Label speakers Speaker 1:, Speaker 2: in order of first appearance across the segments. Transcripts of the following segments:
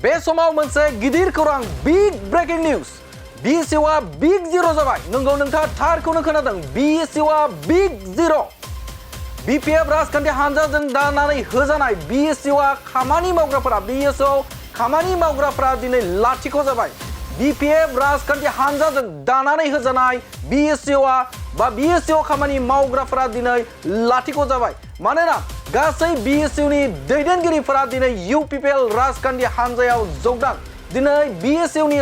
Speaker 1: बे समाव मोनसे गिदिर खौरां बिग ब्रेकिं निउज BSUआ बिग जिर' जाबाय। नंगौ, नोंथाङा थारखौनो खोनादों। BSUआ बिग जिर'। BPF राजखान्थि हानजाजों दानानै होजानाय BSUआ खामानि मावग्राफोरा BSUआव खामानि मावग्राफोरा दिनै लाथिख' जाबाय। BPF राजखान्थि हानजाजों दानानै होजानाय BSUआ बा BSUआव खामानि मावग्राफोरा दिनै लाथिख' जाबाय। मानोना गासै BSUनि दैदेनगिरिफोरा दिनै UPPL राजखान्थि हानजायाव जगदान। दिनै BSUनि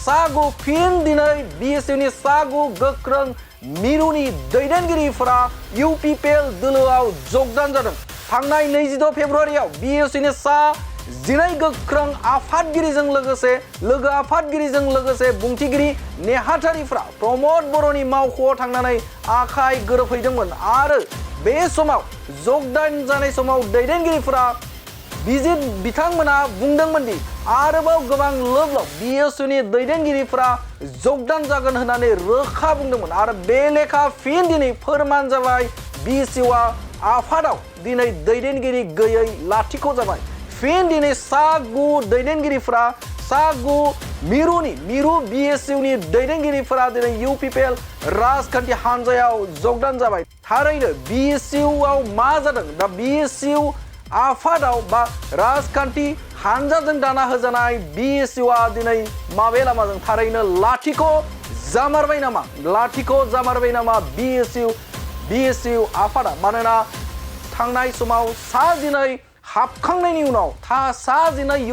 Speaker 1: सागु फिन दिनै BSUनि सागु गोख्रों मिरुनि दैदेनगिरिफोरा UPPL दोलोआव जगदान जादों। थांनाय 26 फेब्रुआरियाव BSUनि 12 गोख्रों लोगो आफादगिरिजों लोगोसे बुंथिगिरि नेहाथारिफ्रा प्रमद बर'नि मावख'आव थांनानै आखाइ गोरोबहैदोंमोन आरो बे समाव जगदान जानाय समाव दैदेनगिरिफोरा बिथांमोना बुंदोंमोन दि आरोबाव गोबां लोब BSUनि दैदेनगिरिफोरा जगदान जागोन होननानै रोखा बुंदोंमोन आरो बे लेखा फिन दिनै फोरमान जाबाय। BSUआ आफादाव दिनै दैदेनगिरि गैयै लाथिख' जाबाय। फिन दिनै सागु दैदेनगिरिफोरा मिरु BSUनि दैदेनगिरिफोरा दिनै UPPL राजखान्थि हानजायाव जगदान जाबाय। थारैनो BSUआव मा जादों? दा BSU आफादाव बा राजखान्थि हानजाजों दाना होजानाय BSUआ दिनै माबे लामाजों थारैनो लाथिख' जामारबाय नामा BSU आफादा? मानोना थांनाय समाव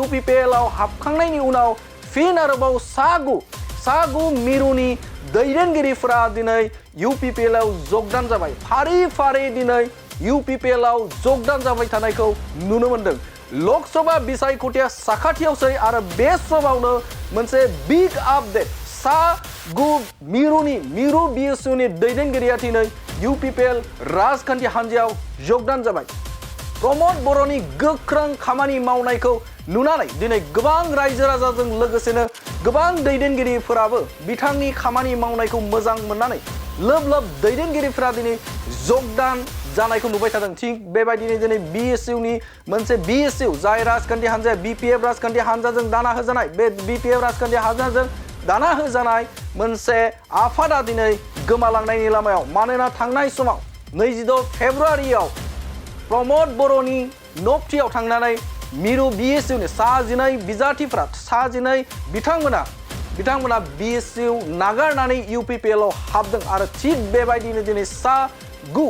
Speaker 1: UPPL आव हाबखांनायनि उनाव फिन आरोबाव सागु मिरुनि दैदेनगिरिफोरा दिनै UPPL आव जगदान जाबाय। फारि दिनै UPPL आव जगदान जाबाय थानायखौ नुनो मोनदों। लकसभा बिसायख'थिया साखाथियावसै आरो बे समावनो मोनसे बिग आपडेट। मिरु BSUनि दैदेनगिरिया दिनै UPPL राजखान्थि हानजायाव जगदान जाबाय। प्रमद बर'नि गोख्रों खामानि मावनायखौ नुनानै दिनै गोबां रायजो राजाजों लोगोसेनो गोबां दैदेनगिरिफोराबो बिथांनि खामानि मावनायखौ मोजां मोननानै लोब दैदेनगिरिफोरा दिनै जगदान जानायखौ नुबाय थादों। थिग बेबायदिनो दिनै BSUनि मोनसे BSU जाय राजखान्थि हानजाया BPF राजखान्थि हानजाजों दाना होजानाय, बे BPF राजखान्थि हानजाजों दाना होजानाय मोनसे आफादा दिनै गोमालांनायनि लामायाव। मानोना थांनाय समाव 26 फेब्रुआरियाव प्रमद बर'नि नबथियाव थांनानै मिरु BSUनि 12 बिजाथिफ्रा बिथांमोना BSU नागारनानै UPPL आव हाबदों आरो थिग बेबायदिनो दिनै सागु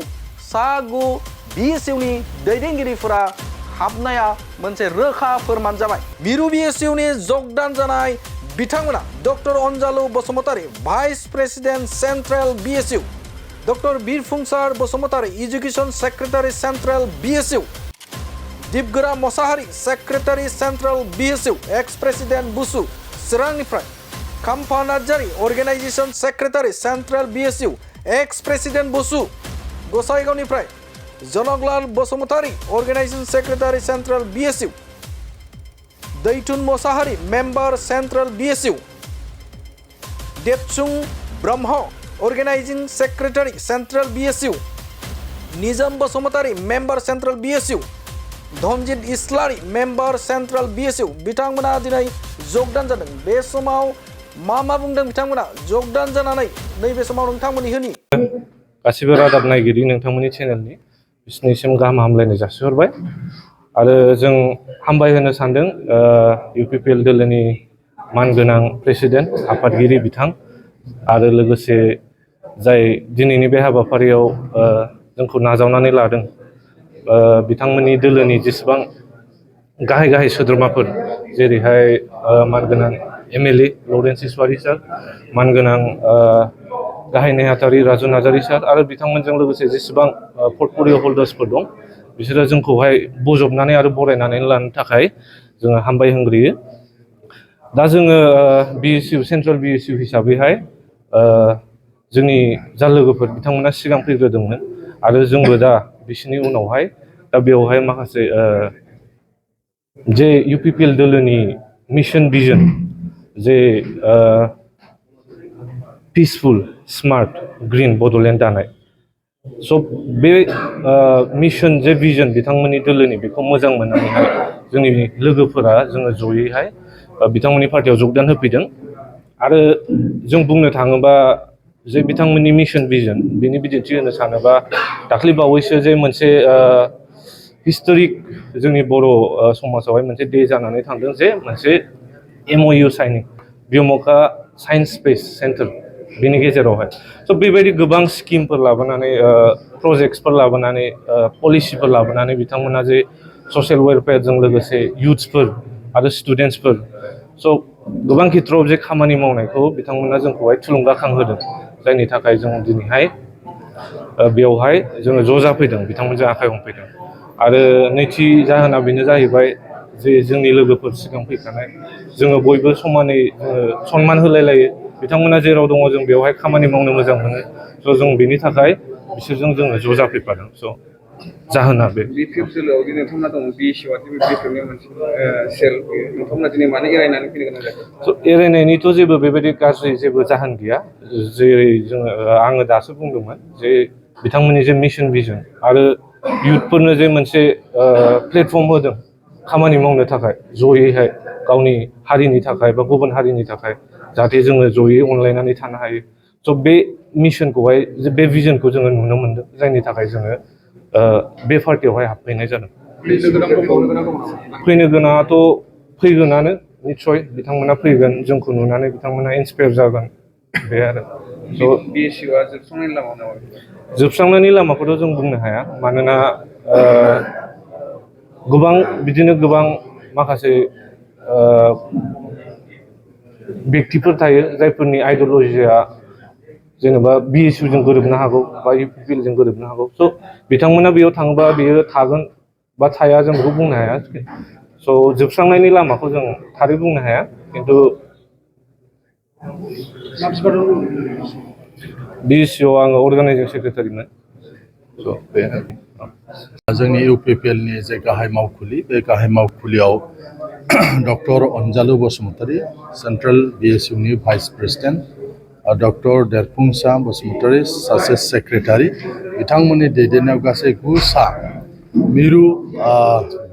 Speaker 1: BSUनि दैदेनगिरिफोरा हाबनाया मोनसे रोखा फोरमान जाबाय। मिरु BSUनि जगदान जानाय बिथांमोना doctor Anjalu Basumatary, vice president central BSU, doctor Birphungsar Basumatary, education secretary central BSU, Dipgora Mosahary, secretary central BSU, ex president BSU चिरांनिफ्राय, Khampha Narzary, organization secretary central BSU, ex president BSU गसाइगावनिफ्राय, Janaklal Basumatary, organization secretary central BSU, Daithun Mosahary, member central BSU, Debsung Brahma, organizing secretary central BSU, Nijam Basumatary, member central BSU, Dhanjit Islary, member central BSU, बिथांमोना दिनै जगदान जादों। बे समाव मा बुंदों बिथांमोना जगदान जानानै नैबे समाव नोंथांमोननि होनि
Speaker 2: गासिबो रादाब नायगिरि नोंथांमोननि चेनेलनि बिसोरनिसिम गाहाम हामलायनाय जासिहरबाय आरो जों हामबाय होनो सानदों UPPL दोलोनि मानगोनां प्रेसिडेन्ट आफादगिरि बिथां आरो लोगोसे जाय दिनैनि बे हाबाफारियाव जोंखौ नाजावनानै लादों बिथांमोननि दोलोनि जेसेबां गाहाय सोद्रोमाफोर जेरैहाय मानगोनां MLA लरेन्स इसवारि सार, मानगोनां गाहाय नेहाथारि राजु नार्जारी सार आरो बिथांमोनजों लोगोसे जेसेबां पर्टफलिय' हल्डार्सफोर दं बिसोरो जोंखौहाय बजबनानै आरो बरायनानै लानो थाखाय जोङो हामबाय होनग्रोयो। दा जोङो BSU सेन्ट्रेल BSU हिसाबैहाय जोंनि जा लोगोफोर बिथांमोना सिगां फैग्रोदोंमोन आरो जोंबो दा बिसोरनि उनावहाय दा बेवहाय माखासे जे UPPL दोलोनि मिशन भिजन जे पिसफुल स्मार्ट ग्रिन बड'लेण्ड दानाय स' बे मिशन जे भिजन बिथांमोननि दोलोनि बेखौ मोजां मोननानैहाय जोंनि लोगोफोरा जोङो जयैहाय बिथांमोननि पार्टियाव जगदान होफैदों आरो जों बुंनो थाङोबा जे बिथांमोननि मिशन भिजन बेनि बिदिन्थि होनो सानोबा दाख्लै बावैसो जे मोनसे हिस्टरिक जोंनि बर' समाजावहाय मोनसे डे जानानै थांदों जे मोनसे MOU साइनिं बिमका साइन्स स्पेस सेन्टार बेनि गेजेरावहाय स' बेबायदि गोबां स्किमफोर लाबोनानै प्रजेक्टसफोर लाबोनानै पलिसिफोर लाबोनानै बिथांमोना जे ससियेल वेलफेयारजों लोगोसे इयुथ्सफोर आरो स्टुडेन्टसफोर स' गोबां खेथ्रआव जे खामानि मावनायखौ बिथांमोना जोंखौहाय थुलुंगाखांहोदों जायनि थाखाय जों दिनैहाय बेवहाय जोङो ज' जाफैदों बिथांमोनजों आखाइ हमफैदों आरो नैथि जाहोना बेनो जाहैबाय जे जोंनि लोगोफोर सिगां फैखानाय जोङो बयबो समानै सनमान होलाय लायो बिथांमोना जेराव दङ जों बेवहाय खामानि मावनो मोजां मोनो स' जों बेनि थाखाय बिसोरजों जोङो ज' जाफैफादों स' जाहोना बे
Speaker 3: UPPL नोंथांमोना दङ BSU BPFनि मोनसे सेल नोंथांमोना दिनै मानो एरायनानै फैनो गोनां जाखो?
Speaker 2: स' एरायनायनिथ' जेबो बेबायदि गाज्रि जेबो जाहोन गैया जेरै जोङो आङो दासो बुंदोंमोन जे बिथांमोननि जे मिशन भिजन आरो इयुथफोरनो जे मोनसे प्लेटफर्म होदों खामानि मावनो थाखाय जयैहाय गावनि हारिनि थाखाय बा गुबुन हारिनि थाखाय जाहाथे जोङो जयै अनलायनानै थानो हायो स' बे मिशनखौहाय बे भिजनखौ जोङो नुनो मोनदों जायनि थाखाय जोङो बे पार्टियावहाय हाबफैनाय जादों फैनो गोनाङाथ' फैगोनानो निस्सय बिथांमोना फैगोन जोंखौ नुनानै बिथांमोना इन्सपायार जागोन बे आरो
Speaker 3: BSUआ जोबस्रांनायनि लामायाव नामा?
Speaker 2: जोबस्रांनायनि लामाखौथ' जों बुंनो हाया मानोना गोबां बिदिनो गोबां माखासे बेक्तिफोर थायो जायफोरनि आइडिअलजिया जेनेबा BSU जों गोरोबनो हागौ बा UPPL जों गोरोबनो हागौ स' बिथांमोना बेयाव थाङोबा बेयो थागोन बा थाया जों बेखौ बुंनो हाया स' जोबस्रांनायनि लामाखौ जों थारै बुंनो हाया खिन्थु BSUआव आङो अर्गानाइजिं सेक्रेटारिमोन स' बे
Speaker 4: जोंनि UPPLनि जे गाहाय मावखुलि बे गाहाय मावखुलियाव डक्टर अनजालु बसुमतारी सेन्ट्रेल BSUनि vice president doctor Derphungsa Basumatary सासे सेक्रेटारि बिथांमोननि दैदेननायाव गासै 9 सा मिरु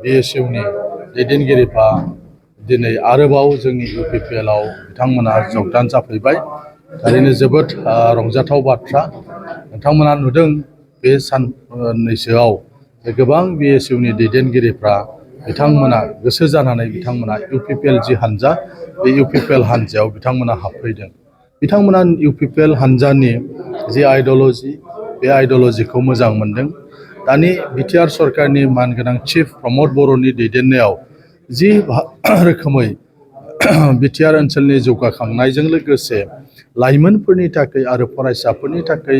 Speaker 4: BSUनि दैदेनगिरिफ्रा दिनै आरोबाव जोंनि UPPLआव बिथांमोना जगदान जाफैबाय थारैनो जोबोद रंजाथाव बाथ्रा नोंथांमोना नुदों बे साननैसोआव गोबां BSUनि दैदेनगिरिफ्रा बिथांमोना गोसो जानानै बिथांमोना UPPL जि हान्जा बे UPPL हान्जायाव बिथांमोना हाबफैदों बिथांमोना UPPL हान्जानि जि आइडिअलजि बे आइडिअलजिखौ मोजां मोनदों दानि बिटिआर सरकारनि मानगोनां चिफ प्रमद बर'नि दैदेननायाव जि रोखोमै बिटिआर ओनसोलनि जौगाखांनायजों लोगोसे लाइमोनफोरनि थाखाय आरो फरायसाफोरनि थाखाय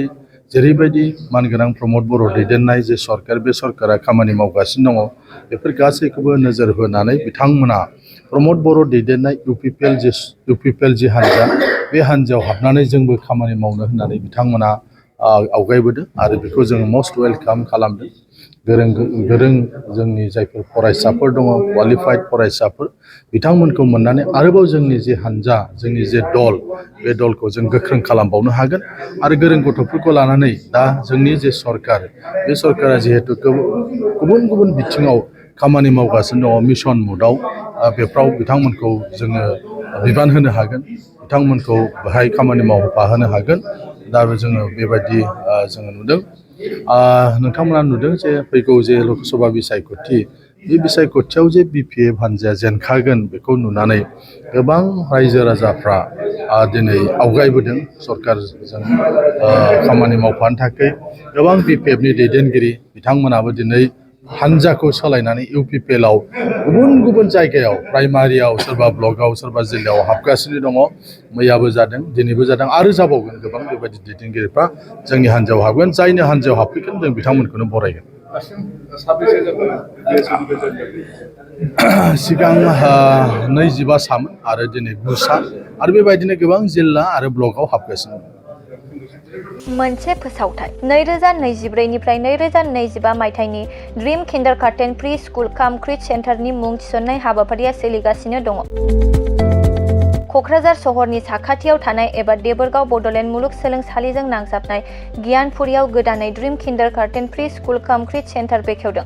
Speaker 4: जेरैबायदि मानगोनां प्रमद बर' दैदेननाय जे सरकार बे सरकारा खामानि मावगासिनो दङ बेफोर गासैखौबो नोजोर होनानै बिथांमोना प्रमद बर' दैदेननाय UPPL जि हान्जा बे हान्जायाव हाबनानै जोंबो खामानि मावनो होननानै बिथांमोना आवगायबोदों आरो बेखौ जोङो मस्ट वेलकाम खालामदों गोरों जोंनि जायफोर फरायसाफोर दङ क्वालिफाइड फरायसाफोर बिथांमोनखौ मोननानै आरोबाव जोंनि जे हान्जा जोंनि जे दल बे दलखौ जों गोख्रों खालामबावनो हागोन आरो गोरों गथ'फोरखौ लानानै दा जोंनि जे सरकार बे सरकारा जिहेतु गुबुन गुबुन बिथिङाव खामानि मावगासिनो दङ मिशन मुडआव बेफ्राव बिथांमोनखौ जोङो बिबान होनो हागोन बिथांमोनखौ बेहाय खामानि मावफाहोनो हागोन दा जोङो बेबायदि जोङो नुदों नोंथांमोना नुदों जे फैगौ जे लकसभा बिसायख'थि बे बिसायख'थियाव जे BPF हान्जाया जेनखागोन बेखौ नुनानै गोबां रायजो राजाफ्रा दिनै आवगायबोदों सरकारजों खामानि मावफानो थाखाय गोबां BPFनि दैदेनगिरि बिथांमोनाबो दिनै हान्जाखौ सोलायनानै UPPLआव गुबुन गुबुन जायगायाव प्राइमारियाव सोरबा ब्लकआव सोरबा जिल्लायाव हाबगासिनो दङ मैयाबो जादों दिनैबो जादों आरो जाबावगोन गोबां बेबायदि दैदेनगिरिफ्रा जोंनि हान्जायाव हाबगोन जायनो हान्जायाव हाबफैगोन जों बिथांमोनखौनो बरायगोन सिगां 25 सामोन आरो दिनै 9 सा आरो बेबायदिनो गोबां जिल्ला आरो ब्लकआव हाबगासिनो दं
Speaker 5: मोनसे फोसावथाय 2024 निफ्राय 2025 मायथाइनि ड्रीम किन्डारगार्टेन प्रि स्कुल काम क्रिच सेन्टारनि मुं थिसननाय हाबाफारिया सोलिगासिनो दङ। क'क्राझार सहरनि साखाथियाव थानाय एबा देबोरगाव बड'लेण्ड मुलुगसोलोंसालिजों नांजाबनाय गियानपुरियाव गोदानै ड्रीम किन्डारगार्टेन प्रि स्कुल काम क्रिच सेन्टार बेखेवदों।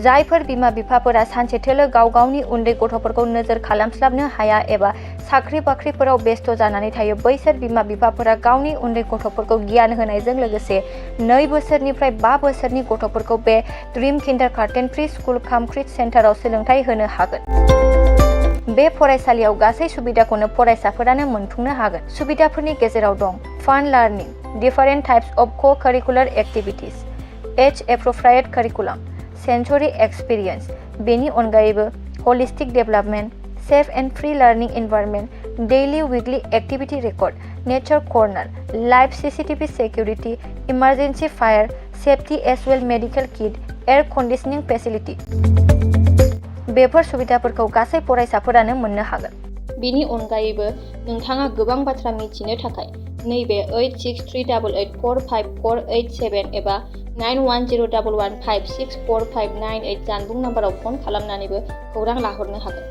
Speaker 5: जायफोर बिमा बिफाफोरा सानसे थोलो गाव गावनि उन्दै गथ'फोरखौ नोजोर खालामस्लाबनो हाया एबा साख्रि बाख्रिफोराव बेस्थ' जानानै थायो बैसोर बिमा बिफाफोरा गावनि उन्दै गथ'फोरखौ गियान होनायजों लोगोसे 2 बोसोरनिफ्राय 5 बोसोरनि गथ'फोरखौ बे ड्रिम किन्डारगार्टेन प्रि स्कुल काम क्रिच सेन्टाराव सोलोंथाइ होनो हागोन। बे फरायसालियाव गासै सुबिदाखौनो फरायसाफोरानो मोनफुंनो हागोन। सुबिदाफोरनि गेजेराव दं fun learning, different types of co-curricular activities, age appropriate curriculum, sensory experience, बेनि अनगायैबो holistic development, safe and free learning environment, daily weekly activity record, nature corner, live CCTV security, emergency fire safety as well medical kit, air conditioning facility बेफोर सुबिदाफोरखौ गासै फरायसाफोरानो मोननो हागोन। बेनि अनगायैबो नोंथाङा गोबां बाथ्रा मिथिनो थाखाय नैबे 8638454887 एबा 9101156459 जानबुं नाम्बाराव फन खालामनानैबो खौरां लाहरनो हागोन।